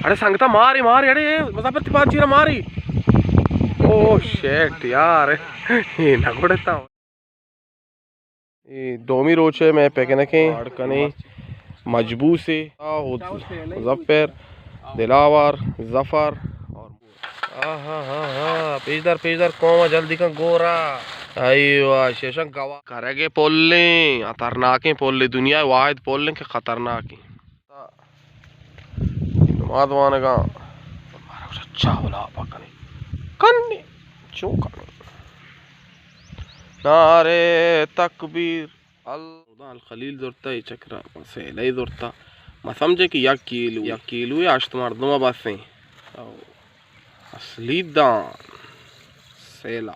اڑے سنگتا ماری، ماری، اڑے مظفر تپان چیرا ماری۔ او شیٹ یار، اے نہ گڑتا۔ اے دومی روچ ءِ مئے پکنک ایں۔ اڑ کنیں مجبوس ایں۔ مظفر، دلاور، ظفر۔ آہا ہا ہا، پیش دار، پیش دار، قوم جلدی کن گورا۔ ایوا، شیشن گوا۔ کرگے پلیں، خطرناکیں پلیں، دنیا ءِ واحد پلیں کہ خطرناکیں۔ نماز وانگا۔ چاولا پکنی۔ کنی۔ چون کنی؟ نعرہ تکبیر۔ ال-، خدا الخلیل زرتا، اے چکرا سیلہ زرتا۔ ما سمجھے کہ یک کیلو، یک کیلو یا ہشت مردم بس ایں۔ او اصلی دان سیلہ۔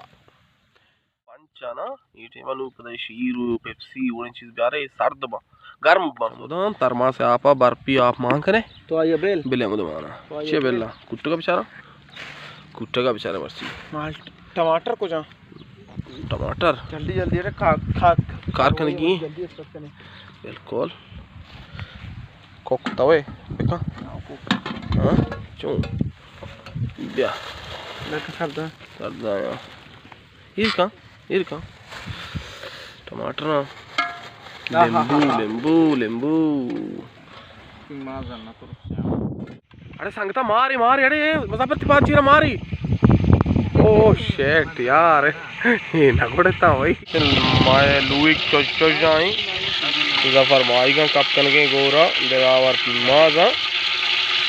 پنچ آ نا، اے ٹائم ءَ نوں پدا شیر و پیپسی وڑیں چیز بیارے، سرد باں، گرم باں۔ مدام ترماس ءِ آپ ءَ برپی آپ مان کنے۔ تو آئی بیل؟ بلے مدام آنا۔ تو آئی چے بیل؟ بیل؟ کٹگا بیچارہ؟ کٹگا بیچارہ مرچی۔ مال ٹماٹر کجا؟ ٹماٹر؟ جلدی جلدی، ارے کھا، کھا، کار کنگی؟ جلدی اسپت کنے۔ بالکل۔ کوک توے، دیکھا؟ ہاں، کوک۔ ہاں؟ چون؟ بیا۔ دیکھ سردا۔ سردا یا۔ ایر کن، ایر کن۔ ٹماٹر نا۔ آہا۔ لیمبو، لیمبو، لیمبو۔ اڑے سنگتا ماری، ماری، اڑے مظفر تپان چیرا ماری۔ او شیٹ یار، اے نہ گڑتا بھائی۔ مائے لوگ چوش چوش جائیں۔ ظفر مائی گا کپ کنگے گورا، دلاور پیمازا۔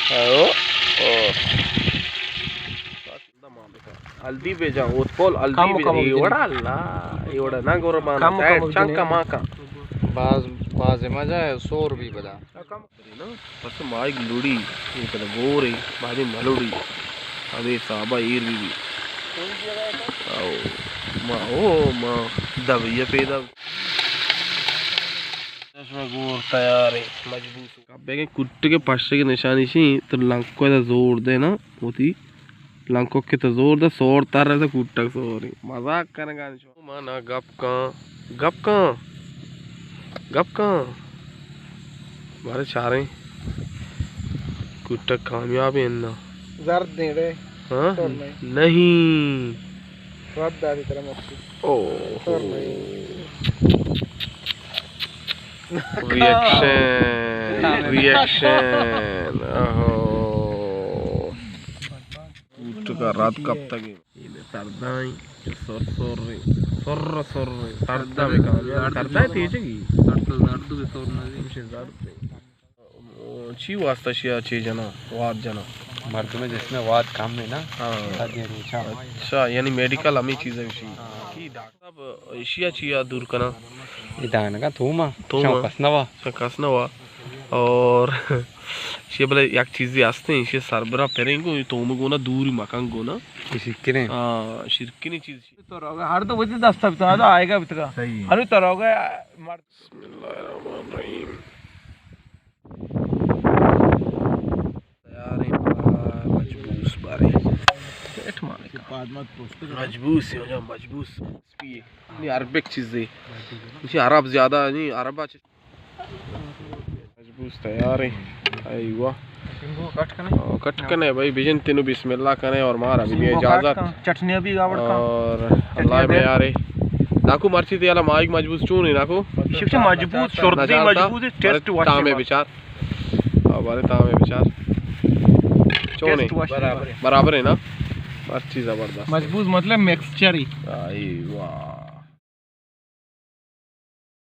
او، او۔ ہلدی بجا، اوت پول ہلدی کم بجا۔ کم اے بجا۔ وڑا اللہ، اے وڑا نہ قربان، کم سائیڈ کم چنکا بجا۔ ماکا۔ باز، باز مزہ ہے، سور بھی بدا۔ پس مائی لوڑی، اے کدا گورے، بعد ملوڑی۔ ابے صاحبہ ایر بھی بھی۔ او، ما، او، ما، دبیا پیدا۔ چشمہ گور تیار ہے، مجبوس۔ بیگیں کٹگے پشگے نشانی شی، تو لنکو دا زور دے نا، ہوتی۔ لنکوک ءَ تو زور دے، سور تر رسے، کوٹک سوری۔ مزاک کنگا نشو۔ ما نا گپ کن، گپ کن، گپ کن۔ بارے چاریں۔ کوٹک کامیاب ہے نا؟ زرد دیں رے۔ ہاں؟ سر نہیں۔ نہیں۔ رد داری طرح مخصوص۔ او۔ سر نہیں۔ Reaction, reaction. اوہو۔ کوٹکا رد کپتگیں۔ اے سردائیں، سر سر، سر سر، سردہ بکن، سردہ تیجگی۔ سردہ زرد بہ سر نہ۔ ہمشی زرد۔ چی واسطہ شیا چی جنا، واد جنا؟ مردم جسم واد کم ہے نا۔ ہاں۔ اچھا، یعنی میڈیکل ہمیں چیزیں شی۔ ہاں۔ کی ڈاکٹر صاحب، ایشیا چیا دور کنا؟ اے دانگا توما۔ توما۔ شاں کس نوا۔ شاں کس نوا۔ اور شی بلے یک چیزی ہستیں، شی سربرا پریں گو، توم گونا دوری مکن گونا۔ اے شرکنیں۔ ہاں، شرکنی چیز۔ تو روگا ہر دو وجہ دستا بتا، آئے گا بتگا۔ صحیح۔ ہنو تو روگا مرد۔ بسم اللہ الرحمن الرحیم۔ تیار ہیں، مجبوس بارے۔ پیٹ مانے کا۔ مجبوس ہے، ہو جا مجبوس۔ نی عربک چیزے۔ اسی عرب زیادہ نہیں، عربا چ-، مجبوس تیار ہیں۔ ایوا۔ سنگو کٹ کنے؟ او، کٹ کنے بھائی، بجن تینو بسم اللہ کنے اور مارا بھی سنگو کٹ اجازت۔ کن، چٹنی بھی گاوڑ کن۔ اور چٹنی اللہ دے۔ میں یارے۔ ناکو مرچی تے اللہ مائک مجبوس چون ہے ناکو؟ شکش مجبوس، شردی نہ جانتا۔ مجبوس، ٹیسٹ بڑے واشی تامے بات۔ بچار۔ آ، بارے تامے بچار۔ چون ہے؟ ٹیسٹ واشی بات۔ برابر ہے نا؟ مرچی زبردست۔ مجبوس مطلب مکسچر ہی۔ ایوا۔